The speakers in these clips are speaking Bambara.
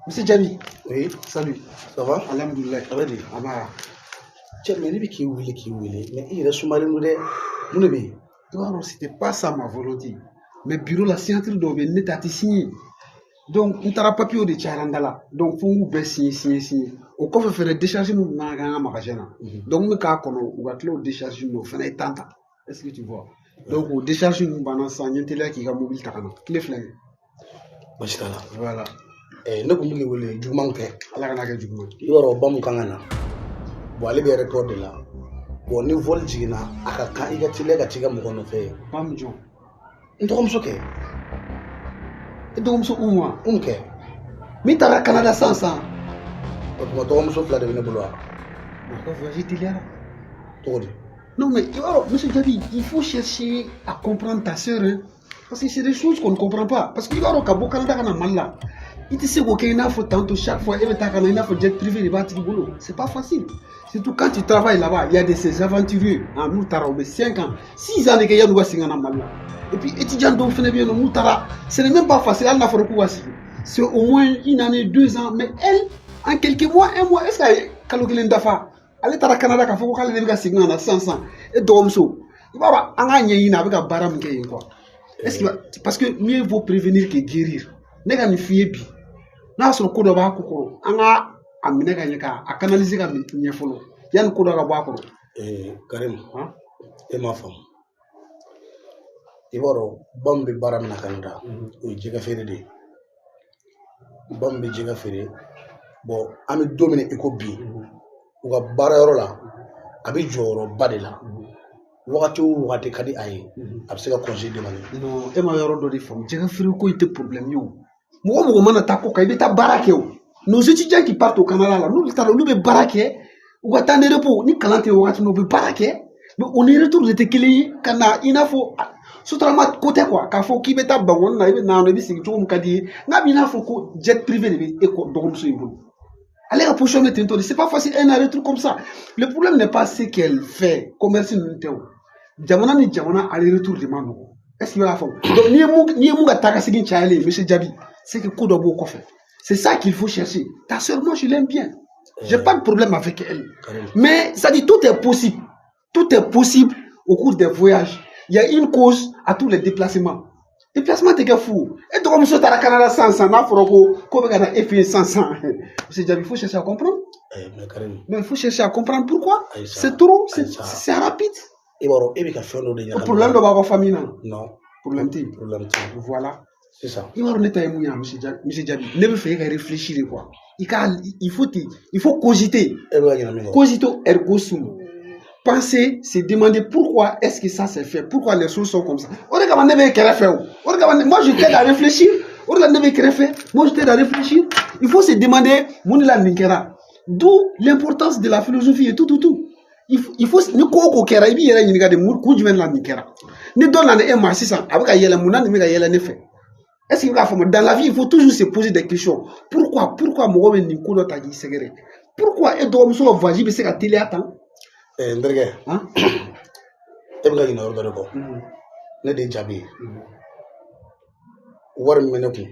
Monsieur Diaby. Oui. Salut. Ça va? Alhamdoulilah. Ça va di? Aba. Cɛ, mais ne bɛ k'i wele k'i wele, mais i yɛrɛ sumalen don dɛ. Mun de bɛ yen? I b'a dɔn, c'était pas ça ma volonté. Mais bureau la, signature dɔw bɛ yen, ne ta tɛ signé. Donc n taara papier de cayara n da la. Donc fo n k'u bɛɛ signé signé signé. O kɔfɛ fɛnɛ, décharge min tun kan ka kɛ an ka magasin na. Donc n bɛ k'a kɔnɔ u ka tila o décharge ninnu, o fana ye temps ta. Est-ce que tu vois? Donc o décharge ninnu banna sisan, n ye n teliya k'i ka mobili ta ka na. Tile filɛ nin ye. Baasi t'a la. Voilà. Ne kun bɛ k'i wele, juguman tɛ. Ala kana kɛ juguman. I b'a dɔn, ba mun kan ka na. Bon, ale bɛ aéroport de la. Bon, ni vol jiginna, a ka kan i ka teliya ka t'i ka mɔgɔ nɔfɛ yen. Ba min jɔn? N dɔgɔmuso kɛ. E dɔgɔmuso Umu wa? Umu kɛ. Min taara Canada sisan sisan. O tuma dɔgɔmuso fila de bɛ ne bolo wa? A ka voyage teliyara. Cogo di? Non, mais i b'a dɔn, monsieur Diaby, il faut chercher à comprendre ta sœur, hein. Parce que c'est des choses qu'on ne comprend pas. Parce que i b'a dɔn, ka bɔ Canada ka na Mali la, i tɛ se k'o kɛ i n'a fɔ tantôt chaque fois e bɛ taa ka na i n'a fɔ jet privé de b'a tigi bolo. C'est pas facile. Surtout quand tu travailles là-bas, il y a de ces aventuriers. Hein, n'u taara u bɛ 5 ans, 6 ans de kɛ yan'u ka segin ka na Mali la. Et puis étudiants dɔw fana bɛ yen nɔ, n'u taara, ce n'est même pas facile hali n'a fɔra k'u ka sigi. C'est au moins une année, 2 ans, mais elle, en quelques mois, un mois, est-ce que a ye kalo kelen dafa? Ale taara Canada k'a fɔ ko k'ale de bɛ ka segin ka na sisan sisan. E dɔgɔmuso, i b'a dɔn, an k'a ɲɛɲini a bɛ ka baara min kɛ yen quoi. Est-ce que, parce que mieux vaut prévenir que guérir. Ne ka nin f'i ye bi, n'a y'a sɔrɔ ko dɔ b'a ko kɔrɔ, an ka a minɛ ka ɲɛ k'a canaliser ka ɲɛ fɔlɔ yanni ko dɔ ka bɔ a kɔrɔ. Karim, Han? e m'a faamu. I b'a dɔn, ba min bɛ baara min na Canada, o ye jɛgɛ feere de ye. Ba min bɛ jɛgɛ feere, bon, an bɛ don min na i ko bi, u ka baarayɔrɔ la, a bɛ jɔyɔrɔba de la. Wagati o wagati ka di a ye, a bɛ se ka congé demander. Non, e ma yɔrɔ dɔ de faamu. Jɛgɛ feere ko in tɛ problème ye o. Mɔgɔ o mɔgɔ mana taa ko kan, i bɛ taa baara kɛ o. Nos étudiants qui partent au Canada là, n'olu taara, olu bɛ baara kɛ, u ka temps de repos ni kalan tɛ wagati min na, u bɛ baara kɛ. Mais o ni retour de tɛ kelen ye ka na i n'a fɔ sotarama ko tɛ quoi, k'a fɔ k'i bɛ taa Bankɔni na, i bɛ na i bɛ segin cogo min ka di i ye. N'a b'i n'a fɔ ko jet privé de bɛ e kɔ dɔgɔmuso in bolo. Ale ka position bɛ ten tɔ de, c'est pas facile un retour comme ça. Le problème n'est pas ce qu'elle fait, commerce ninnu tɛ o. Jamana ni jamana aller retour de ma nɔgɔn. Est-ce que i b'a faamu? Donc n'i ye mun ka taa ka segin cayalen, monsieur Diaby, c'est que ko dɔ b'o kɔfɛ. C'est ça qu'il faut chercher. Ta sœur, moi je l'aime bien. J'ai pas de problème avec elle. Karim. Mais ça dit tout est possible. Tout est possible au cours des voyages. Il y a une cause à tous les déplacements. Déplacement tɛ kɛ fu. E dɔgɔmuso taara Canada sisan sisan, n'a fɔra ko ko bɛ ka na e fɛ yen sisan sisan. Monsieur Diaby, il faut chercher à comprendre. Mais Karim. Mais il faut chercher à comprendre pourquoi. Aïssa, C'est trop, c'est Aïssa. c'est rapide. I b'a dɔn, e bɛ ka fɛn dɔ de ɲagami. Problème dɔ b'aw ka famille na. Non. Problème tɛ yen. Problème tɛ yen. Voilà. Sisan. I b'a dɔn ne ta ye mun ye, monsieur Diaby, monsieur Diaby, ne bɛ fɛ e ka réfléchir de quoi. I ka il faut te, il faut cogiter. E bɛ ka ɲinɛ min kɔ. Cogito ergo sum. Penser, c'est demander pourquoi est-ce que ça s'est fait, pourquoi les choses sont comme ça. O de kama ne bɛ kɛrɛfɛ o. O de kama moi je t'aide à réfléchir. O de la ne bɛ kɛrɛfɛ, moi je t'aide à réfléchir. Il faut se demander mun de la nin kɛra. D'où l'importance de la philosophie et tout tout tout. Il faut ni ko o ko kɛra, i b'i yɛrɛ ɲininka de mun kun jumɛn la nin kɛra. Ni dɔ nana e ma sisan, a bɛ ka yɛlɛ, mun na nin bɛ ka yɛlɛ ne fɛ? Est-ce que i b'a faamu? Dans la vie, il faut toujours se poser des questions. Pourquoi, pourquoi mɔgɔ bɛ nin ko dɔ ta k'i sɛgɛrɛ? Pourquoi e dɔgɔmuso ka voyage bɛ se ka teliya tan? N terikɛ, Han? e bɛ ka ɲinɛ yɔrɔ dɔ de kɔ. Ne de ye Jaabi ye. Wari min bɛ ne kun,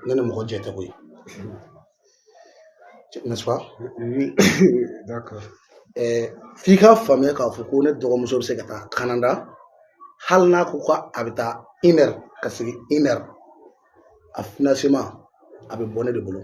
ne ni mɔgɔ jɛ tɛ koyi. N'est-ce pas? Oui, d'accord. F'i ka faamuya k'a fɔ ko ne dɔgɔmuso bɛ se ka taa Canada, hali n'a ko k'a bɛ taa une heure ka segin une heure, a financement a bɛ bɔ ne de bolo.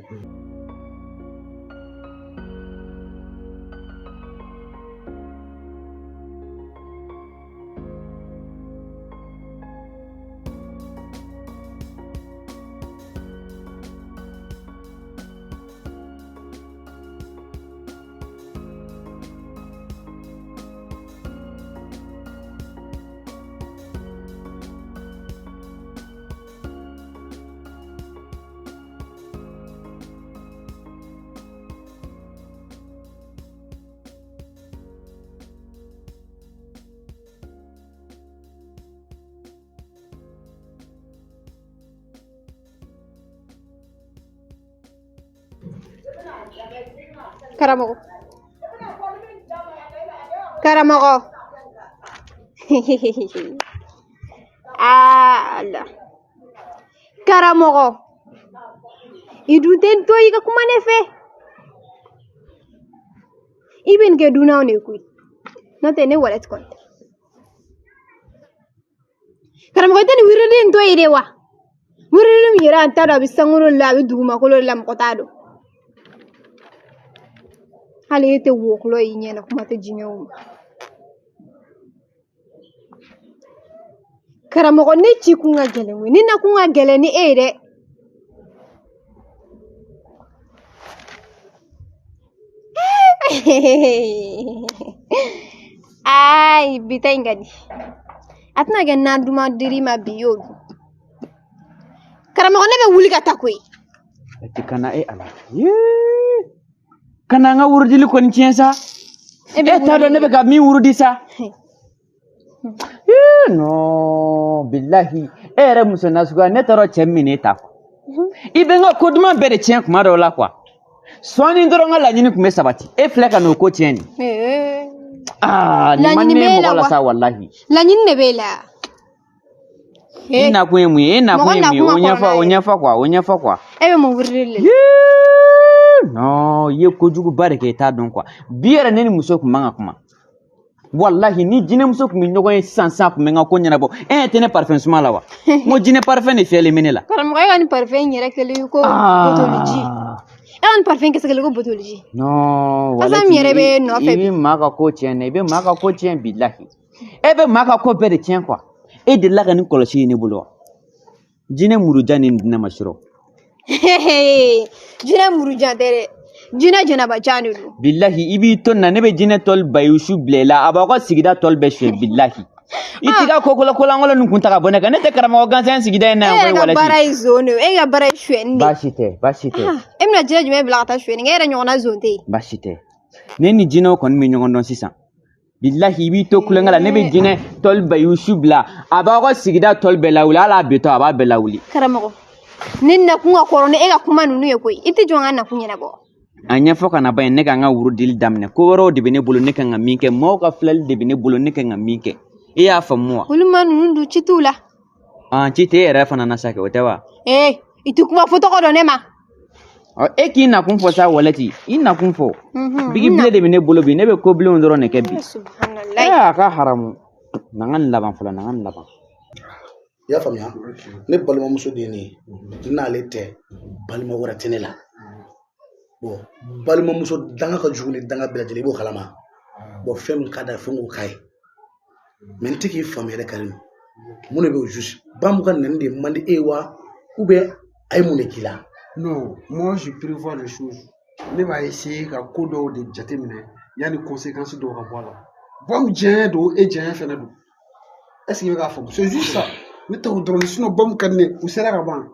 Karamɔgɔ, karamɔgɔ, aa ala, karamɔgɔ, I dun tɛ n to i ka kuma ne fɛ. I bɛ nin kɛ dunanw de ye koyi. N'o tɛ ne walɛti kɔni tɛ. Karamɔgɔ i tɛ nin wurudi in to yen de wa? Wurudi min yɛrɛ an t'a dɔn a bɛ sankolo la a bɛ dugumakolo la mɔgɔ t'a dɔn. Hali e tɛ wɔkulɔ y'i ɲɛ na kuma tɛ jinɛw ma. Karamɔgɔ ne ci kun ka gɛlɛn koyi ne nakun ka gɛlɛn ni e ye dɛ. Ayi bi ta in ka di. A tɛna kɛ nan duman dir'i ma bi i y'o dun. Karamɔgɔ ne bɛ wuli ka taa koyi. Ti kana e ala. Yee! Kana n ka wurudili kɔni tiɲɛ sa. E E t'a dɔn ne bɛ ka min wurudi sa. Yee, non bilahi e yɛrɛ muso nasuguya ne t'a dɔn cɛ min ne ta quoi. I bɛ n ka ko duman bɛɛ de tiɲɛ kuma dɔw la quoi. Sɔɔni dɔrɔn n ka laɲini tun bɛ sabati. E filɛ ka n'o ko tiɲɛ nin. Aa nin man Laɲini di ne b'e ye la mɔgɔ la wa? sa walahi. Laɲini de b'e la. I nakun ye mun ye? E nakun ye mun ye? Mɔgɔ O nakun ka ɲɛfɔ kɔrɔ o n'a ye. ɲɛfɔ quoi o ɲɛfɔ quoi. E bɛ mun wurudi de la? Yee! Non i ye kojuguba de kɛ i t'a dɔn quoi. Bi yɛrɛ ne ni muso tun man ka kuma. Walahi ni jinɛmuso tun bɛ ɲɔgɔn ye sisan sisan tun bɛ n ka ko ɲɛnabɔ. E ɲɛ tɛ ne parfum suma la wa? N ko jinɛ parfum de fiyɛlen bɛ ne la. Karamɔgɔ e ka nin parfum in yɛrɛ kɛlen i ko botoliji. E ka nin parfum kisɛ kɛlen ko botoliji. Non Kasa min yɛrɛ bɛ nɔfɛ i bi. bɛ maa ka ko tiɲɛ dɛ i bɛ maa ka ko tiɲɛ bilahi. E bɛ maa ka ko bɛɛ de tiɲɛ quoi. E delila ka nin kɔlɔsi ye ne bolo wa? Jinɛ murujan ni nin di ne ma surɔ. Jinɛ murujan tɛ dɛ. Jinɛ jɛnɛbajan de don. Bilahi i b'i to nin na ne bɛ jinɛ tɔli bayusu bila i la a b'aw ka sigida tɔli bɛɛ suɲɛ bilahi. I t'i ka ko kolankolon ninnu kun ta ka bɔ ne kan ne tɛ karamɔgɔ gansan sigida in na E yan yɛrɛ koyi ka walati. baara ye zon de ye. E ka baara ye suyɛnni de ye. Baasi tɛ baasi tɛ. E bɛna jinɛ jumɛn bila ka taa suyɛnni kɛ? E yɛrɛ ɲɔgɔnna zon tɛ yen. Baasi tɛ. Ne ni jinɛw kɔni bɛ ɲɔgɔn dɔn sisan. Bilahi i b'i to kulonkɛ la ne bɛ jinɛ tɔli bayusu bila a b'aw ka sigida tɔli bɛɛ lawuli hali a bitɔ a b'a bɛɛ lawuli. Karamɔgɔ ne nakun ka kɔrɔ ni e ka kuma ninnu ye koyi. I tɛ jɔ n ka nakun ɲɛnabɔ. A ɲɛfɔ ka na ba ye ne ka n ka wurudili daminɛ ko wɛrɛw de bɛ ne bolo ne kan ka min kɛ maaw ka filɛli de bɛ ne bolo ne kan ka min kɛ e y'a faamu wa? Olu ma ninnu dun ci t'u la. An ci tɛ e yɛrɛ fana na sa kɛ o tɛ wa? Ee i tɛ kuma fɔ tɔgɔ dɔn ne ma. Ɔ e k'i nakun fɔ sa walɛti i nakun fɔ. Bigi bile de bɛ ne bolo bi ne bɛ ko bilenw dɔrɔn de kɛ bi. Subhanallah. Ee a ka haramu. Na n ka nin laban fɔlɔ na n ka nin laban. I y'a faamuya ne balimamuso de ye nin ye n'ale tɛ balima wɛrɛ tɛ ne la bon balimamuso danga ka jugu ni danga bɛɛ lajɛlen i b'o kalama bon fɛn min ka d'a ye fo n k'o k'a ye mais n tɛ k'i faamuya yɛrɛ Karim mun de bɛ o juste ba ka nɛni de man di e ye wa ou bien a ye mun de k'i la. Non, moi je prévois les choses. Ne b'a essayer ka ko dɔw de jateminɛ yanni conséquence dɔw ka bɔ a la. Bamu diɲɛ don e diɲɛ fɛnɛ don. Est-ce que i bɛ k'a faamu? C'est juste ça. Ne t'o dɔrɔn sinon bamu ka di ne ye u sera ka ban.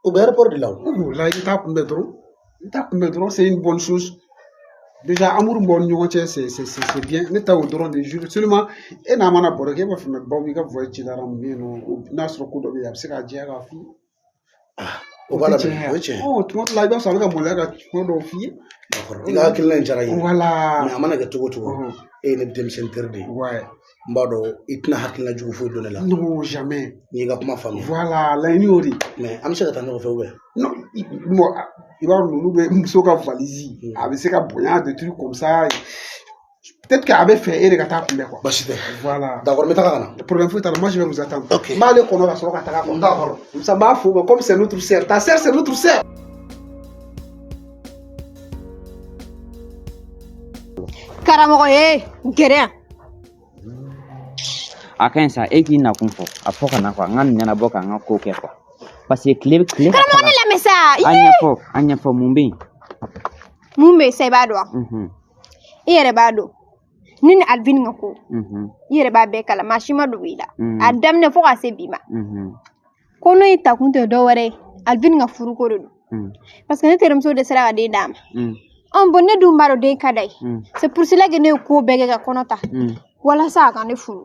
O bɛ aéroport de la o. Oh là i t'a kunbɛn dɔrɔn. I t'a kunbɛn dɔrɔn c'est une bonne chose. Déjà amour min b'aw ni ɲɔgɔn cɛ c'est bien. Ne ta o dɔrɔn de jure seulement e n'a mana baro kɛ e b'a fɔ mais bamu i ka voyage ci la mun bɛ yen nɔ n'a sɔrɔ ko dɔ bɛ yen a bɛ se k'a jɛya k'a f'i ye. O b'a la mɛ o ye tiɲɛ ye. Ɔ tuma dɔ la i b'a sɔrɔ a bɛ ka maloya ka kuma dɔw f'i ye. D'accord i ka hakilina in diyara n ye. Voilà. Mais a mana kɛ cogo o cogo e ye ne denmisɛnnin teri de ye. Ouais. N b'a dɔn i tɛna hakilina jugu foyi don ne la. Non, jamais. N'i y'i ka kuma faamuya. Voilà, laɲini y'o de ye. Mais an bɛ se ka taa ɲɔgɔn fɛ ou bien. Non, moi, i b'a dɔn ninnu bɛ muso ka valise a bɛ se ka bonya des trucs comme ça. Peut-être que a bɛ fɛ e de ka taa kunbɛn quoi. Baasi tɛ. Voilà. D'accord n bɛ taga ka na. Problème foyi t'a la, moi je vais vous attendre. Ok. N b'ale kɔnɔ ka sɔrɔ ka taga quoi. D'accord. Comme ça n b'a fo comme c'est notre sœur. Ta sœur c'est notre sœur. Karamɔgɔ ye gɛrɛ yan. A ka ɲi sa e k'i nakun fɔ a fɔ ka na quoi n ka nin ɲɛnabɔ ka n ka ko kɛ quoi. Parce que tile tile ka Karamɔgɔ ne lamɛn sa. A ɲɛfɔ a ɲɛfɔ mun bɛ yen. Mun bɛ yen sa i b'a dɔn wa? I yɛrɛ b'a dɔn. Ne ni Alvin ka ko. I yɛrɛ b'a bɛɛ kalama maa si ma dogo i la. A daminɛ fo ka se bi ma. Ko n'o ye takun tɛ dɔ wɛrɛ ye Alvin ka furuko de don. Parce que ne terimuso dɛsɛra ka den d'a ma. Ɔn bon ne dun b'a dɔn den ka d'a ye. C'est pour cela que ne ye ko bɛɛ kɛ ka kɔnɔ ta. Walasa a ka ne furu.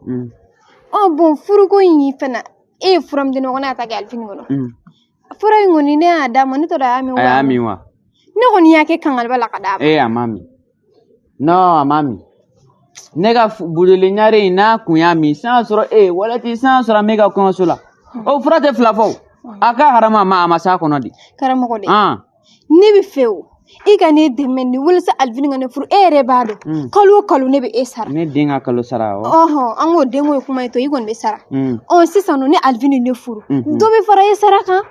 Ɔn bon furuko in fana e ye fura min di ne ma ko ne ka taa kɛ Alvin kɔnɔ. Fura in kɔni ne y'a d'a ma ne t'a dɔn a y'a min A y'a min wa? Ne kɔni y'a kɛ kangaliba la ka d'a ma. E a ma min. Non a ma min. Ne ka budeli ɲare in n'a kun y'a min san sɔrɔ e walati san sɔrɔ an bɛ ka kɔɲɔso la. O fura tɛ fila fɔ o. A ka haramu a ma s'a kɔnɔ de. Karamɔgɔ de. Ne bɛ fɛ o i ka ne dɛmɛ ni walasa Alvin ka ne furu e yɛrɛ b'a dɔn kalo o kalo ne bɛ e sara ne den ka kalo sara awɔ ɔhɔn an k'o denko ye kuma ye to i kɔni bɛ sara ɔ sisan nɔ ni Alvin ne furu dɔ bɛ fara e sara kan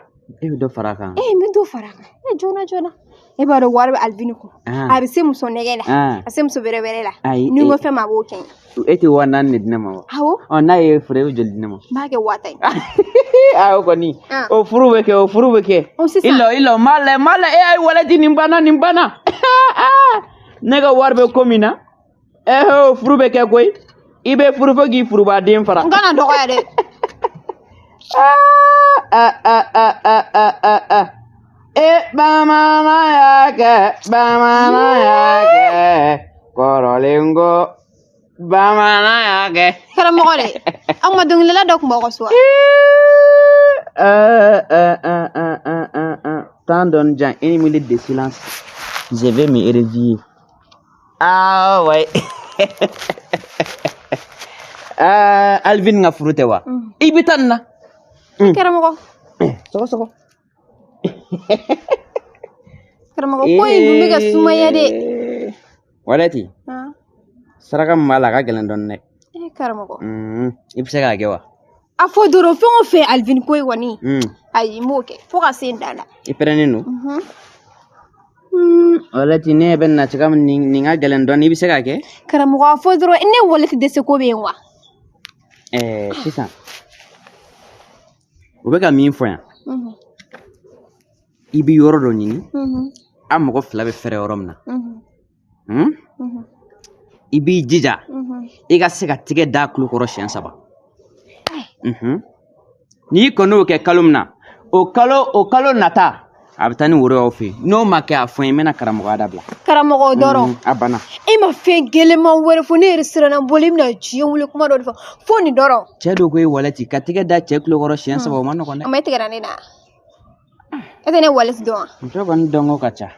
e bɛ dɔ fara a kan e n bɛ dɔ fara a kan e joona joona e b'a dɔn wari bɛ Alvin kun a bɛ se muso nɛgɛ la a se muso bɛrɛ bɛrɛ la ni n ko fɛn ma a b'o kɛ n ye e tɛ 4000 de di ne ma wa awɔ ɔ n'a ye furu e bɛ joli di ne ma n b'a kɛ 50,000 ye o kɔni o furu bɛ kɛ o furu bɛ kɛ i lɔ m'a lajɛ m'a lajɛ e ayi walati nin banna nin banna ne ka wari bɛ ko min na o furu bɛ kɛ koyi i bɛ furu fo k'i furubaden fara n kana dɔgɔya dɛ E bamanan y'a kɛ bamanan y'a kɛ kɔrɔlen ko bamanan y'a kɛ. Karamɔgɔ dɛ aw ma dɔnkilidala dɔ tun b'aw ka so wa. Temps dɔɔni jan, une minute de silence. Je vais me réveiller. Ah ouais. Alvin ka furu tɛ wa? I bɛ taa nin na. Karamɔgɔ. Sɔgɔ sɔgɔ. Karamɔgɔ ko in dun bɛ ka sumaya dɛ. Walati. Saraka min b'a la a ka gɛlɛn dɔɔni dɛ. Karamɔgɔ. I bɛ se k'a kɛ wa? A fɔ dɔrɔn fɛn o fɛn Alvin ko ye kɔni. Ayi n b'o kɛ fo ka se n dan na. I pɛrɛnnen don? Walati ne bɛ na cogoya min nin ka gɛlɛn dɔɔni i bɛ se k'a kɛ? Karamɔgɔ a fɔ dɔrɔn ne walati dɛsɛ ko bɛ yen wa? Sisan u bɛ ka min fɔ yan. I bɛ yɔrɔ dɔ ɲini an mɔgɔ fila bɛ fɛrɛ yɔrɔ min na i b'i jija i ka se ka tigɛ da tulo kɔrɔ siɲɛ 3 n'i kɔni y'o kɛ kalo min na o kalo nata a bɛ taa ni woro y'aw fɛ yen n'o ma kɛ a fɔ n ye n bɛna karamɔgɔya dabila karamɔgɔ dɔrɔn a banna e ma fɛn gɛlɛnman wɛrɛ fɔ ne yɛrɛ siranna n bolo i bɛna diɲɛ wuli kuma dɔ de fɔ fo nin dɔrɔn cɛ dɔ ko e walati ka tigɛ da cɛ tulo kɔrɔ siɲɛ 3 o ma nɔgɔn dɛ a ma e tigɛra ne na e tɛ ne walati dɔn wa muso kɔni dɔnko ka ca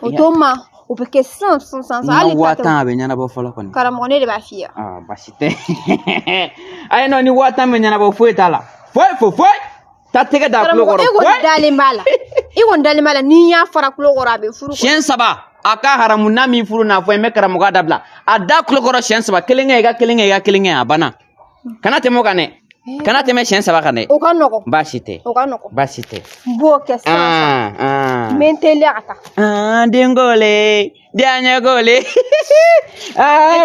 o to ma o bɛ kɛ sisan sisan hali 50,000 a bɛ ɲɛnabɔ fɔlɔ kɔni karamɔgɔ ne de b'a f'i ye baasi tɛ ayi non ni 50,000 bɛ ɲɛnabɔ foyi t'a la foyi foyi foyi taa tɛgɛ da tulo kɔrɔ e kɔni dalen b'a la i kɔni dalen b'a la n'i y'a fara tulo kɔrɔ a bɛ furu siɲɛ 3 a ka haramu n'a min furu n'a fɔ n bɛ karamɔgɔya dabila a da tulo kɔrɔ siɲɛ 3 kelen kɛ i ka kelen kɛ i ka kelen kɛ a banna kana tɛmɛ o kan dɛ kana tɛmɛ siɲɛ 3 kan dɛ o ka nɔgɔn baasi tɛ o ka nɔgɔn baasi tɛ n b'o kɛ sisan n bɛ n teliya ka taa den ko le diyaɲɛ ko le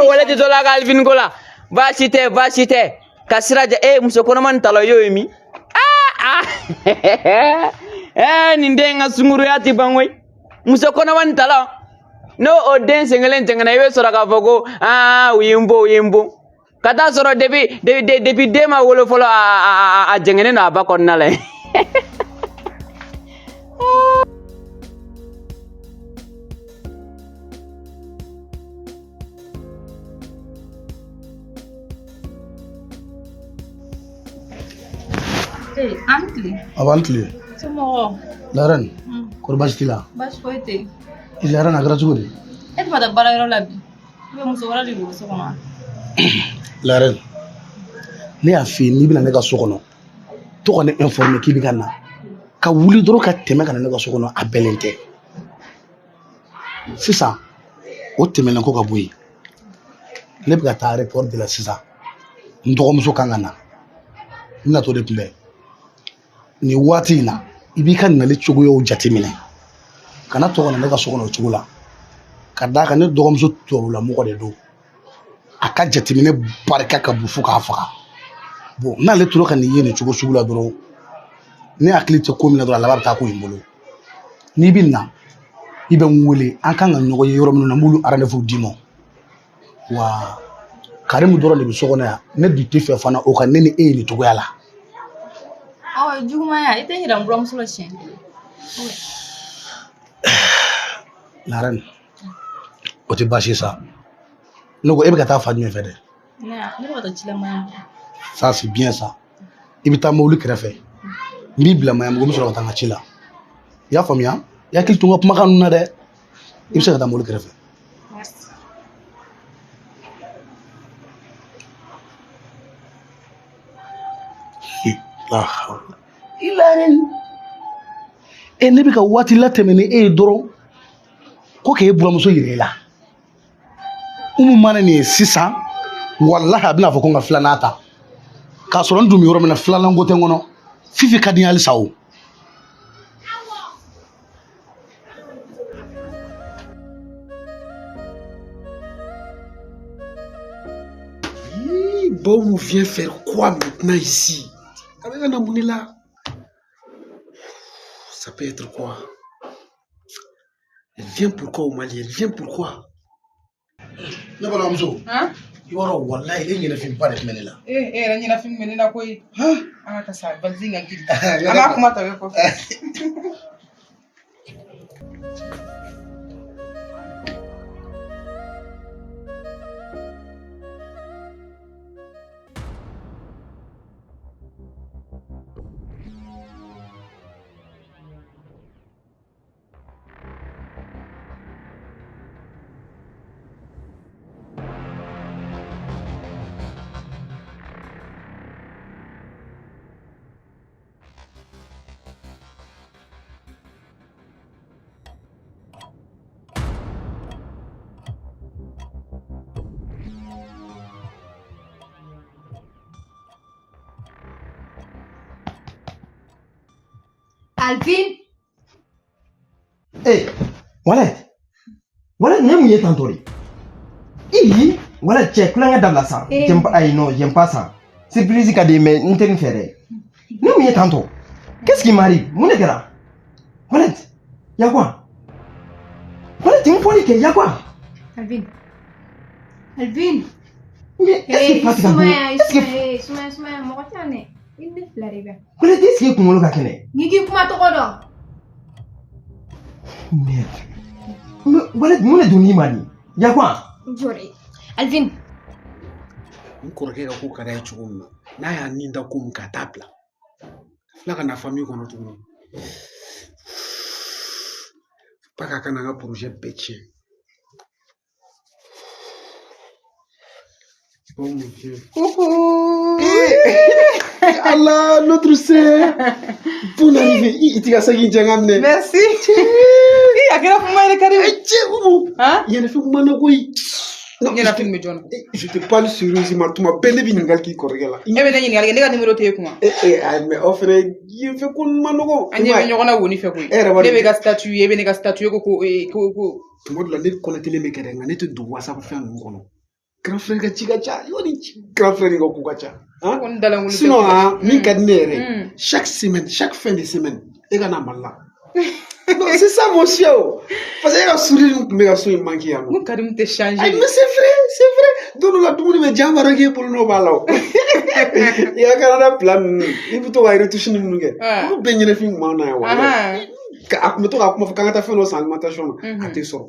wale tɛ to la ka Alvin ko la baasi tɛ baasi tɛ ka sira jɛ e muso kɔnɔma nin tala y'o ye min nin den ka sunkuruya tɛ ban koyi muso kɔnɔma nin tala n'o o den sen kelen jɛngɛnna i bɛ sɔrɔ k'a fɔ ko u ye n bon u ye n bon ka taa sɔrɔ depuis den ma wolo fɔlɔ a jɛngɛnnen don a ba kɔnɔna la yen. An tile. A b'an tile. Somɔgɔw. Laren. Kɔri baasi t'i la? Baasi foyi tɛ yen. Laren a kɛra cogo di? E tɛ ma taa baarayɔrɔ la bi? I bɛ muso wɛrɛ de don so kɔnɔ wa? Laren, ne y'a f'i ye n'i bɛna ne ka so kɔnɔ to ka ne informer k'i bɛ ka na ka wuli dɔrɔn ka tɛmɛ ka na ne ka so kɔnɔ a bɛnnen tɛ sisan o tɛmɛnen kɔ ka bɔ yen ne bɛ ka taa aéroport de la sisan n dɔgɔmuso kan ka na n bɛna t'o de kunbɛn nin waati in na i b'i ka nali cogoyaw jateminɛ kana to ka na ne ka so kɔnɔ o cogo la ka d'a kan ne dɔgɔmuso tubabulamɔgɔ de don a ka jateminɛ barika ka bon fo k'a faga bon n'ale tora ka nin ye nin cogo sugu la dɔrɔn ne hakili tɛ ko min na dɔrɔn a laban bɛ taa ko in bolo n'i bɛ na i bɛ n wele an kan ka ɲɔgɔn ye yɔrɔ minnu na n b'olu rendez-vous d'i ma wa Karimu dɔrɔn de bɛ so kɔnɔ yan ne dun tɛ fɛ fana o ka ne ni e ye nin cogoya la. Ɔ jugumaya i tɛ n yira n buramuso la siɲɛ kelen. Laren o tɛ baasi ye sa. Ne ko e bɛ ka taa fa jumɛn fɛ dɛ? Ne bɛ ka taa ci la Maɲanbugu. Ça c'est bien ça. I bɛ taa mobili kɛrɛfɛ. N b'i bila Maɲanbugu n bɛ sɔrɔ ka taa n ka ci la. I y'a faamuya? I hakili to n ka kumakan ninnu na dɛ. I bɛ se ka taa mobili kɛrɛfɛ. Merci. Laren. E ne bɛ ka waati latɛmɛ ni e ye dɔrɔn ko k'e buramuso yira e la. Umu mana nin ye sisan, walahi a bɛna fɔ ko n ka filanan ta. K'a sɔrɔ n dun bɛ yɔrɔ min na, filanan ko tɛ n kɔnɔ. Fifi ka di n ye halisa o. Bon, on vient faire quoi maintenant ici? Avec un amour là, ça peut être quoi? Elle vient pourquoi au Mali? Elle vient pourquoi? Ne balimamuso, i b'a dɔn, walahi e ɲɛnafinba de tun bɛ ne la. E yɛrɛ ɲɛnafin bɛ ne la koyi. An ka taa sa, valise in ka girin. An b'a kuma tɔ kɛ kɔfɛ. Alvin. Eh, Waled. Waled, ne mun ye tantôt de? Ih, Waled cɛ kulonkɛ dabila sa. J'aime pas, ayi non, j'aime pas ça. Surprise ka di mais n tɛ nin fɛ dɛ. Ne mun ye tantôt? Qu'est-ce qui m'arrive? Mun de kɛra? Waled, y'a quoi? Waled, n fɔli kɛ, y'a quoi? Alvin. Alvin. Mais est-ce que Fatou ka bon? Est-ce que Sumaya, sumaya, mɔgɔ tɛ yan dɛ. I ni ne fila de bɛ. Waled, est-ce que kunkolo ka kɛnɛ? N'i k'i kuma tɔgɔ dɔn. Merde. Mais Waled, mun de donn'i ma nin? Y'a quoi? Jɔ dɛ. Alvin. N kɔrɔkɛ ka ko ka d'a ye cogo min na, n'a y'a nin da ko min kan, a t'a bila. Ka tila ka na famille kɔnɔ tuguni. Faut pas k'a ka na n ka projet bɛɛ tiɲɛ. Oh mon Dieu. Coucou. Allah, notre sœur. Bonne arrivée. I t'i ka saki in cɛ n ka minɛ. Merci. I a kɛra kuma ye dɛ, Karim. Cɛ, Umu. Han? Yɛrɛfin kuma na koyi. Non, Ɲɛnafin bɛ jɔn na? je te parle sérieusement. Tuma bɛɛ ne bɛ ɲininkali k'i kɔrɔkɛ la. E bɛ ne ɲininkali kɛ, ne ka numéro t'e kun wa? Ayi, mais aw fɛnɛ yen fɛ ko ma nɔgɔn. An ɲɛ bɛ ɲɔgɔn na woni fɛ koyi. E yɛrɛ b'a dɔn. Ne bɛ ka statut ye, e bɛ ne ka statut ye, ko. Tuma dɔ la ne connecté bɛ kɛ dɛ, nka ne tɛ don WhatsApp fɛn ninnu kɔnɔ. Grand frère ka ci ka ca, yɔrɔ grand frère ka ko ka ca. Hein? Ko n dalankolon tɛ Sinon, ko. hein, min ka di ne yɛrɛ ye, chaque semaine, chaque fin de semaine, e ka na Mali la. Non, c'est ça mon chien. Parce que e ka sourire in tun bɛ ka so in manquer yan nɔ. N ko Karim tɛ changer. Ayi, mais c'est vrai, c'est vrai. Don dɔ la dumuni bɛ diya an b'a dɔn k'e bolo nɔ b'a la o. I ka Canada plan ninnu, i bɛ to ka retouche ni minnu kɛ, olu bɛɛ ɲɛnafin kun b'an na yan walahi. A tun bɛ to k'a kuma fɔ k'an ka taa fɛn dɔ san alimentation na, a tɛ sɔrɔ.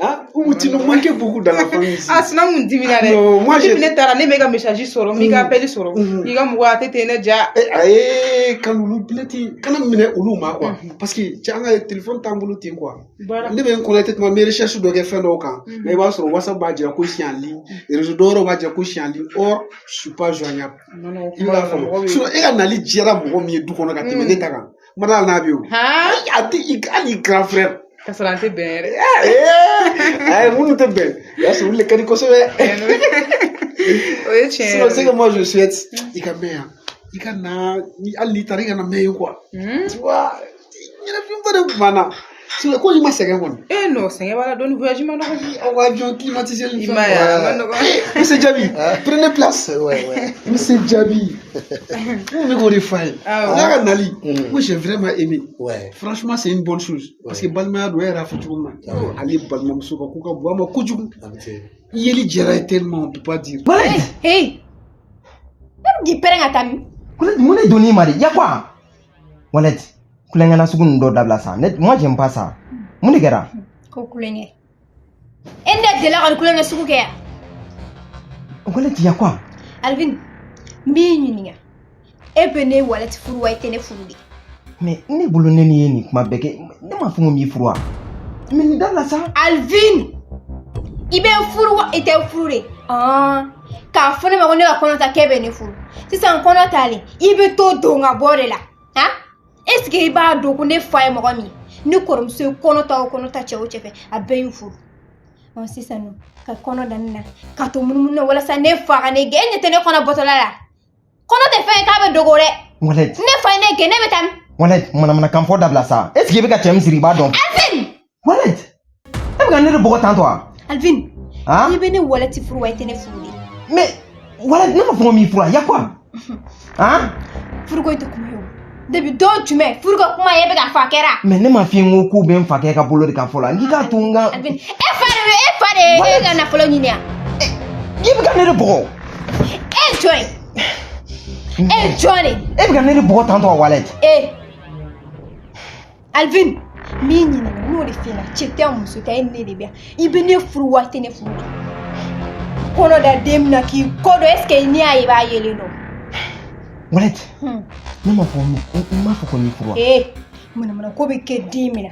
Ah, Oumou, tu nous manquais beaucoup dans la famille ici. Ah, sinon mun dimina dɛ. Non, moi, Depuis ne taara, ne bɛ ka message sɔrɔ, n b'i ka appel sɔrɔ. I ka mɔgɔ a tɛ ten ne ja. Ayi, kan olu bila ten, kana minɛ olu ma quoi. Parce que cɛ, an ka téléphone t'an bolo ten quoi. Ne bɛ n connecté tuma, n bɛ recherche dɔ kɛ fɛn dɔw kan. Mais i b'a sɔrɔ WhatsApp b'a jira ko je suis en ligne, réseau dɔw wɛrɛw b'a jira ko je suis en ligne. Or, je suis pas joignable. Non, non, I bɛ k'a faamu. Sinon, e ka nali diyara mɔgɔ min ye du kɔnɔ ka tɛmɛ ne ta kan. N ma d'a la n'a bɛ yen o. A tɛ i hali i grand frère. Ka sɔrɔ an tɛ bɛn yɛrɛ. Ayi, minnu tɛ bɛn, o y'a sɔrɔ olu de ka di kosɛbɛ. O ye tiɲɛ Sinon, yɛrɛ. ce que moi je souhaite, i ka mɛn yan. I ka na, hali n'i taara i kana mɛn yen quoi. Tu vois, ɲɛnafinba de tun b'an na. Sinon, ko i ma sɛgɛn kɔni. Eh non, sɛgɛn b'a la dɔɔni, voyage ma nɔgɔn. Aw ka avion climatisé ni I fɛn m'a ye, a ma nɔgɔn. Eh, Monsieur Diaby, prenez place. Ouais. Monsieur Diaby, mun bɛ k'o de f'a ye. Awɔ. N'a ka nali, moi j'ai vraiment aimé. Ouais. Franchement, c'est une bonne chose. Parce que balimaya don, e yɛrɛ y'a fɔ cogo min na. Ale balimamuso ka ko ka bon a ma kojugu. I yeli diyara ye tellement, on peut pas dire. Waled. Hey. Ne bɛ k'i pɛrɛn ka taa min? Waled, mun de donn'i ma de? Y'a quoi? Waled, kulonkɛ na sugu ninnu dɔ dabila sa. Ne, moi j'aime pas ça. Mun de kɛra? Ko kulonkɛ. E ne delila ka nin kulonkɛ sugu kɛ yan. Waled, y'a quoi? Alvin, n b'i ɲininka. E bɛ ne Waled furu wa i tɛ ne furu de? Mais ne bolo ne ni ye nin kuma bɛɛ kɛ, ne m'a fɔ ko n b'i furu wa? Mais nin dabila sa. Alvin, i bɛ n furu wa i tɛ n furu de? K'a fɔ ne ma ko ne ka kɔnɔ ta k'e bɛ ne furu. Sisan kɔnɔ talen, i bɛ to don ka bɔ de la. Han? Est ce que i b'a dɔn ko ne fa ye mɔgɔ min ye? Ne kɔrɔmuso ye kɔnɔ ta o kɔnɔ ta cɛ o cɛ fɛ, a bɛɛ y'u furu. Ɔ sisan nɔ ka kɔnɔ da ne na ka to munumunu na walasa ne fa ka ne gɛn. E ɲɛ tɛ ne kɔnɔ bɔtɔla la. Kɔnɔ tɛ fɛn ye k'a bɛ dogo dɛ. Walɛti. Ne fa ye ne gɛn, ne bɛ taa min? Walɛti, manamanakan fɔ dabila sa. Est ce que i bɛ ka cɛ min siri i b'a dɔn? Alvin! Walɛti, e bɛ ka ne de bugɔ tantɔ wa? Alvin, Han? I bɛ ne Walɛti furu wa i tɛ ne furu de? Mais Walɛti, ne ma fɔ ko n b'i furu wa? Ya quoi? Han? Furuko in tɛ kuma ye o. Depuis don jumɛn furu ka kuma ye e bɛ k'a fɔ a kɛra? Mais ne m'a f'i ye n ko k'u bɛ n fakɛ ka bolo de kan fɔlɔ. N k'i k'a to n ka. Alvin, e fa de bɛ e fa de ye e ka nafolo ɲini yan. I bɛ ka ne de bugɔ. E ye jɔn ye? E ye jɔn de ye? E bɛ ka ne de bugɔ tantɔ wa Walɛti? E Alvin, n b'i ɲininka, n y'o de f'i ɲɛna, cɛ tɛ muso tɛ, e ni ne de bɛ yan. I bɛ ne furu wa i tɛ ne furu de? Kɔnɔ da den min na k'i kɔ don, est ce que n'i y'a ye i b'a yelen dɔn? Walɛti, ne ma fɔ n m'a fɔ ko n y'i furu wa? Ee, manamana ko bɛ kɛ den min na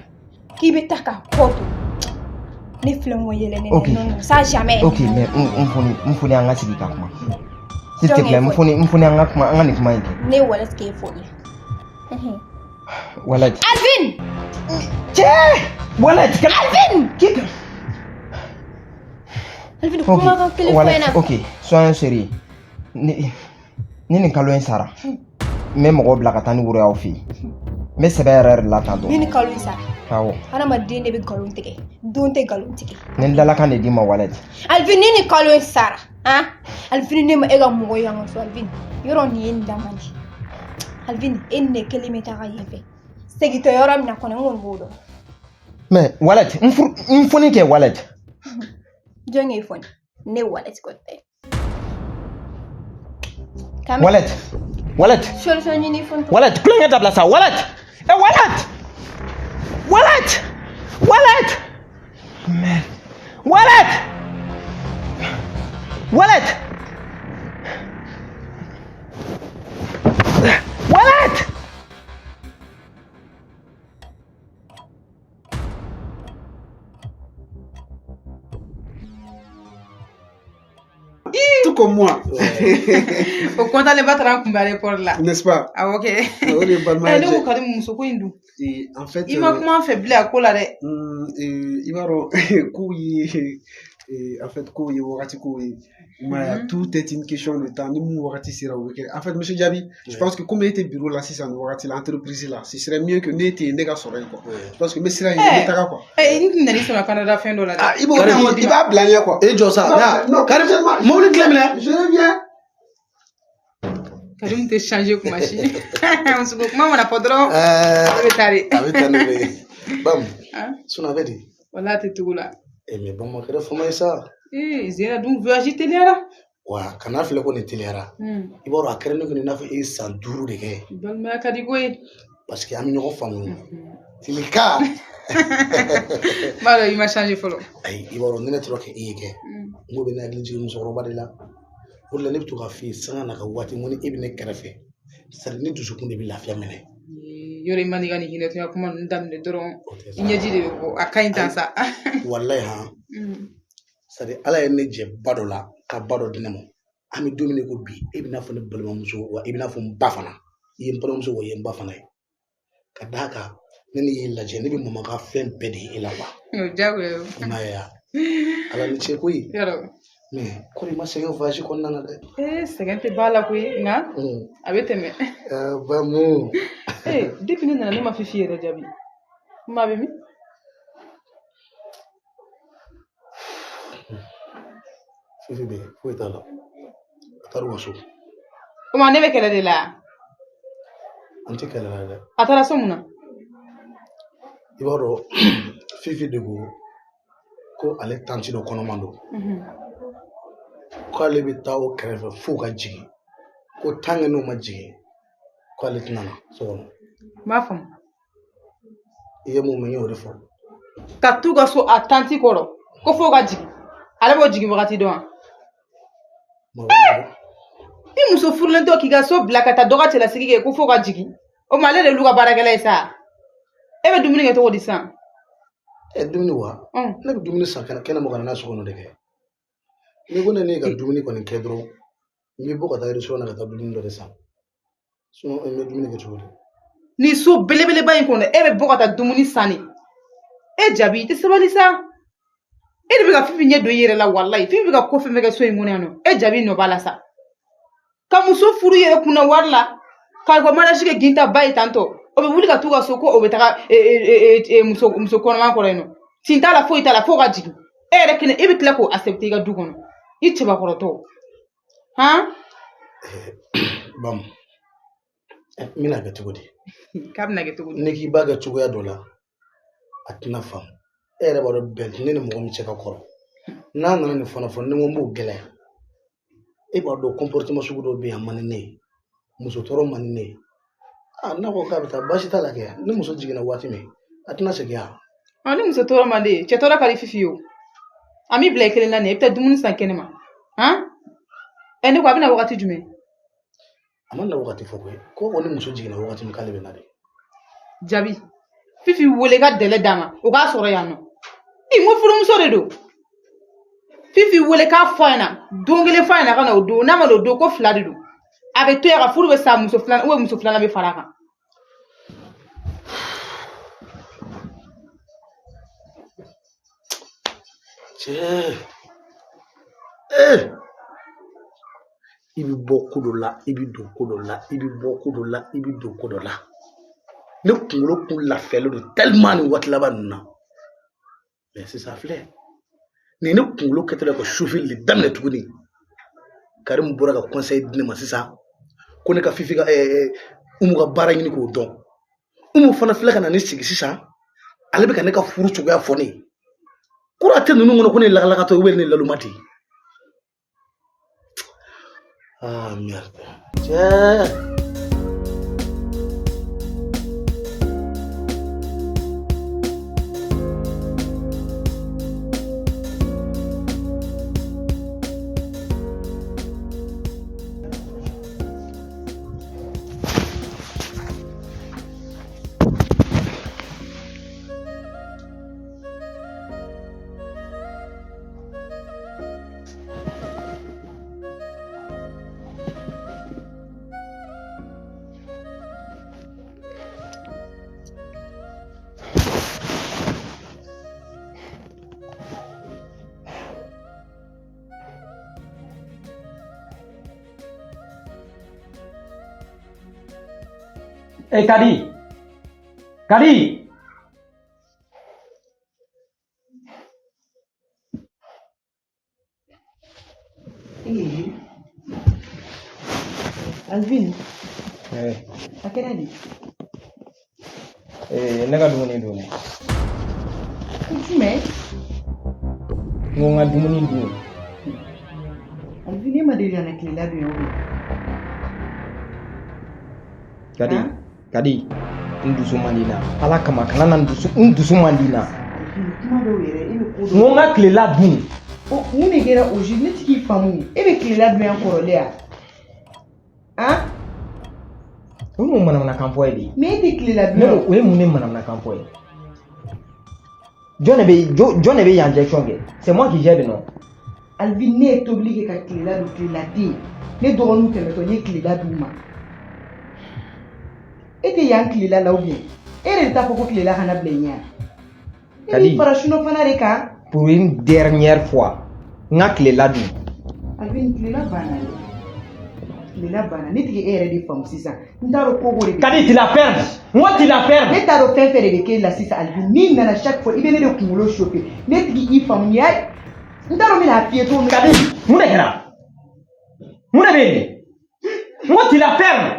k'i bɛ taa k'a kɔ don. Ne filɛ n ko yɛlɛ ne Ok. non non ça jamais. Ok, mais n foni n foni an ka sigi ka kuma. S'il te plaît, n foni n foni an ka kuma an ka nin kuma in kɛ. Ne Walɛti k'e foni. Walɛti. Alvin! Cɛ! Walɛti. Alvin! K'i ka. Alvin, Ok, kumakan kelen fɔ Walɛti, ɲɛna. ok, soyons sérieux. Ni ni nin kalo in sara, n bɛ mɔgɔw bila ka taa ni woro y'aw fɛ yen. N bɛ sɛbɛ yɛrɛ yɛrɛ de la tantɔ. Ni nin kalo in sara. Awɔ. Hadamaden de bɛ nkalon tigɛ, don tɛ nkalon tigɛ. Ni n dalakan de d'i ma Walɛti. Alvin, ni nin kalo in sara, han? Alvin, ne ma e ka mɔgɔ ye an ka so Alvin. Yɔrɔ nin ye nin da man di. Alvin, e ni ne kelen bɛ taga yen fɛ. Segin tɛ yɔrɔ min na kɔni, n kɔni b'o dɔn. Mais Walɛti, n furu n foni kɛ Walɛti. Jɔn k'e foni? Ne Walɛti kɔni tɛ. Walɛti, Walɛti. Solution ɲini foni. Walɛti, kulonkɛ dabila sa Walɛti. Ɛ Walɛti! Walɛti! Walɛti! Merde. Walɛti! Walɛti! Walɛti! Tout comme moi. O kɔntalen ba taara n kunbɛn aéroport la. N'est-ce pas? Awɔ kɛ. O de ye balimaya Ne ko jɛ. Karimu muso ko in dun. Et en fait, I ma kuma an fɛ bilen a ko la dɛ. I b'a dɔn kow ye en fait kow ye wagati kow ye. Mais tout est une question de temps. Ni mun wagati sera o bɛ kɛ. En fait, monsieur Diaby, je pense que comme e tɛ bureau la sisan nin wagati la entreprise la, ce serait mieux que ne tɛ yen ne ka sɔrɔ yen quoi. Je pense que n bɛ sira ɲini n bɛ taga quoi. N tun nan'i sɔrɔ Canada fɛn dɔ la dɛ. Ah, i b'o i b'a bila ɲɛ quoi. E jɔ sa. Non, Karim, mobili clé minɛ. Je reviens. Karim tɛ changer kuma si. Muso ko kuma mana fɔ dɔrɔn. A bɛ taa de. A bɛ taa ne bɛ. Bam. Sinon a bɛ di. Wala a tɛ tugu la. Eh mais Bam a kɛra fama ye sa. Ee Zena dun voyage teliyara. Wa kana filɛ ko nin teliyara. I b'a dɔn a kɛra ne kɔni i n'a fɔ e ye san 5 de kɛ. Balimaya ka di koyi. Parce que an bɛ ɲɔgɔn faamu. Tilika. N b'a dɔn i ma changer fɔlɔ. Ayi i b'a dɔn ni ne tora k'e ye kɛ. N ko bɛ ne hakili jigin musokɔrɔba de la. O de la ne bɛ to k'a f'i ye sanga n'a ka waati n ko ni e bɛ ne kɛrɛfɛ. C'est à dire ne dusukun de bɛ lafiya minɛ. Yɔrɔ i man di ka nin hinɛtɔya kuma ninnu daminɛ dɔrɔn. I ɲɛji de bɛ bɔ a ka ɲi tan sa. Walayi han. C'est à dire ala ye ne jɛ ba dɔ la ka ba dɔ di ne ma. An bɛ don min na i ko bi e bɛ n'a fɔ ne balimamuso wa i bɛ n'a fɔ n ba fana. I ye n balimamuso wa i ye n ba fana ye. Ka d'a kan ne ni y'i lajɛ ne bɛ mama ka fɛn bɛɛ de ye e la wa. O diyagoya o. I m'a ye wa? Ala ni ce koyi. Yɔrɔ. Mais kɔri i ma sɛgɛn voyage kɔnɔna na dɛ. Ee sɛgɛn tɛ ba la koyi nka a bɛ tɛmɛ. Bamu. Ee depuis ne nana ne ma Fifi yɛrɛ jaabi. Kuma bɛ min? Fifi bɛ yen foyi t'a la. A taara u ka so. O ma ne bɛ kɛlɛ de la. An tɛ kɛlɛ la dɛ. A taara so mun na? I b'a dɔn Fifi de ko ko ale tanti dɔ kɔnɔman don. K'ale bɛ taa o kɛrɛfɛ f'o ka jigin. Ko tant que n'o ma jigin k'ale tɛna na so kɔnɔ. N b'a faamu. I ye mun mɛn n y'o de fɔ. Ka t'u ka so a tanti kɔrɔ ko f'o ka jigin. Ale b'o jigin wagati dɔn wa? I muso furulen tɔ k'i ka so bila ka taa dɔ ka cɛlasigi kɛ ko f'o ka jigin. O tuma ale de y'olu ka baarakɛla ye sa. E bɛ dumuni kɛ cogo di sisan? Ɛ dumuni wa? Ne bɛ dumuni san kɛnɛma ka na n'a so kɔnɔ de kɛ. N'i ko ne ne ka dumuni kɔni kɛ dɔrɔn n bɛ bɔ ka taa restaurant na ka taa dumuni dɔ de san. Sinon n bɛ dumuni kɛ cogo di? Ni so belebeleba in kɔnɔ e bɛ bɔ ka taa dumuni san de. E Jabi i tɛ sabali sa. E de bɛ ka Fifi ɲɛ don i yɛrɛ la walayi. Fifi bɛ ka ko fɛn fɛn kɛ so in kɔnɔ yan nɔ. E Jabi nɔ b'a la sa. Ka muso furu i yɛrɛ kunna wari la. K'a ka mariage kɛ ginta ba ye tantɔ. O bɛ wuli ka t'u ka so ko o bɛ taga muso kɔnɔma kɔrɔ yen nɔ. Tin t'a la foyi t'a la f'o ka jigin. E yɛrɛ kelen e bɛ tila k'o accepter i ka du kɔnɔ. I cɛbakɔrɔtɔ. Han? Bamu, n bɛna kɛ cogo di? K'a bɛna kɛ cogo di? N'i k'i b'a kɛ cogoya dɔ la, a tɛna faamu. E yɛrɛ b'a dɔn bɛn tɛ ne ni mɔgɔ min cɛ ka kɔrɔ. N'a nana nin fana fɔ, ni n ko n b'o gɛlɛya. E b'a dɔn comportement sugu dɔw bɛ yen a man di ne ye. Muso tɔɔrɔ man di ne ye. N'a ko k'a bɛ taa baasi t'a la kɛ. Ni muso jiginna waati min, a tɛna segin yan. Ni muso tɔɔrɔ man di ye, cɛ tɔɔrɔ ka di Fifi ye o. A m'i bila i kelen na nin ye, i bɛ taa dumuni san kɛnɛ ma. Han? Ne ko a bɛna wagati jumɛn? A ma na wagati fɔ koyi. Ko ni muso jiginna wagati min k'ale bɛ na de. Jabi, Fifi wele ka dɛlɛ d'a ma, o k'a sɔrɔ yan nɔ. I ko furumuso de don. Fifi wele k'a fɔ a ɲɛna, don kelen fɔ a ɲɛna ka na o don, n'a ma na o don ko fila de don. A bɛ to yen a ka furu bɛ sa muso filanan ou muso filanan bɛ fara a kan. Cɛ, i bɛ bɔ ko dɔ la, i bɛ don ko dɔ la, i bɛ bɔ ko dɔ la, i bɛ don ko dɔ la. Ne kunkolo kun lafiyalen don tellement nin waati laban ninnu na. Mais sisan filɛ, nin ne kunkolo kɛtɔ la ka sufili de daminɛ tuguni. Karimu bɔra ka conseil di ne ma sisan ko ne ka Fifi ka Umu ka baara ɲini k'o dɔn. Umu fana filɛ ka na ne sigi sisan, ale bɛ ka ne ka furu cogoya fɔ ne ye. Kura tɛ ninnu kɔnɔ ko ne ye lakalakatɔ ye ou bien ne ye laloma de ye. Ah merde. Cɛ. Eh, Kadi! Kadi! Alvin. A kɛra di? Ne ka dumuni dun dɛ. Jumɛn? N ko n ka dumuni dun. Alvin, e ma deli ka na tilela dun yan o? Kadi, Kadi, n dusu man di n na. Ala kama kana na n dusu man di n na. Alvin, kuma dɔw yɛrɛ e bɛ ko dɔw. N ko n ka tilela dun. Mun de kɛra o ne ti k'i faamu. E bɛ tilela dun yan kɔrɔlen yan. Han? O ye mun manamanakan fɔ ye de? Mais e tɛ tilela dun. Ne ko o ye mun de manamanakan fɔ ye? Jɔn de bɛ yan injection kɛ? C'est moi qui gère non? Alvin, ne ye tobili kɛ ka tilela dun, tilela tɛ yen. Ne dɔgɔninw tɛmɛtɔ n ye tilela d'u ma. E tɛ yan tilela la ou bien? E yɛrɛ de t'a fɔ ko tilela kana bila i ɲɛ yan. E b'i fara sunɔ fana de kan. Pour une dernière fois, n ka tilela dun. Alvin, tilela banna dɛ. Tilela banna. Ne tigi e yɛrɛ de faamu sisan. N t'a dɔn ko ko de bɛ. Kadi, tu la fermes. Moi, tu la fermes. Ne t'a dɔn fɛn fɛn de bɛ k'e la sisan Alvin. N'i nana chaque fois i bɛ ne de kunkolo chauffer. Ne tigi i faamu nin y'a. N t'a dɔn n bɛna f'i ye cogo min. Kadi, mun de kɛra? Mun de bɛ yen? N ko tu la fermes.